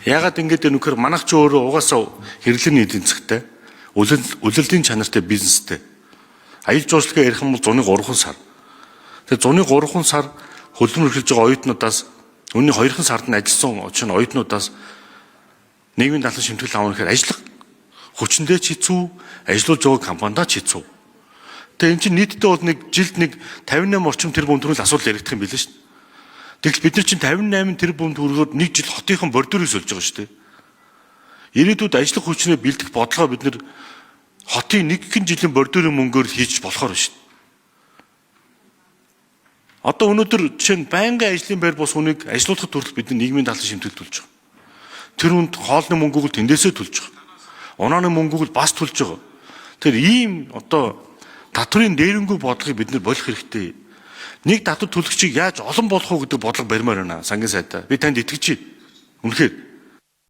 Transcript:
Яагаад ингэж вэ нөхөр, манайх ч өөрөө угаасаа хэрэглээний эдийн засгтай, улирлын чанартай бизнестэй. Аялал жуулчлалыг ярих юм бол зуны 3 сар. Тэгээ зуны 3 сар хөдөлмөр эрхэлж байгаа оюутнуудаас, үүний 2 сард нь ажилласан чинь оюутнуудаас нийгмийн даалгавар шимтгэл авах гэхээр ажиллах хүчэндээ ч хэцүү, ажиллуулж байгаа компанида ч хэцүү. Тэгээ эн чинь нийтдээ бол нэг жилд нэг 58 орчим тэрбум төгрөг асуудал яригдах юм билээ шүү дээ. Тэгвэл бид нар чинь 58 тэрбум төгрөгөөр нэг жил хотынхон бордюрыг сольж байгаа шүү дээ. Ирээдүйд ажиллах хүчнээ бэлдэх бодлогоо бид нар хотын нэг хэн жилийн бордюрын мөнгөөр хийж болохоор шүү дээ. Одоо өнөөдөр жишээ нь байнгын ажлын байр бус хүнийг ажилуулахад хүртэл бид нар нийгмийн даалгавар шимтгэл төлж байгаа. Тэр хүнд хоолны мөнгөг л тэндээсээ төлж байгаа. Унааны мөнгөг л бас төлж байгаа. Тэр ийм одоо татврын дээрэнгүй бодлогыг бид нар болох хэрэгтэй. Нэг татвар төлөгчийг яаж олон болох уу гэдэг бодлого барьмаар байна, сангийн сайдаа. Би танд итгэж байна. Үнэхээр.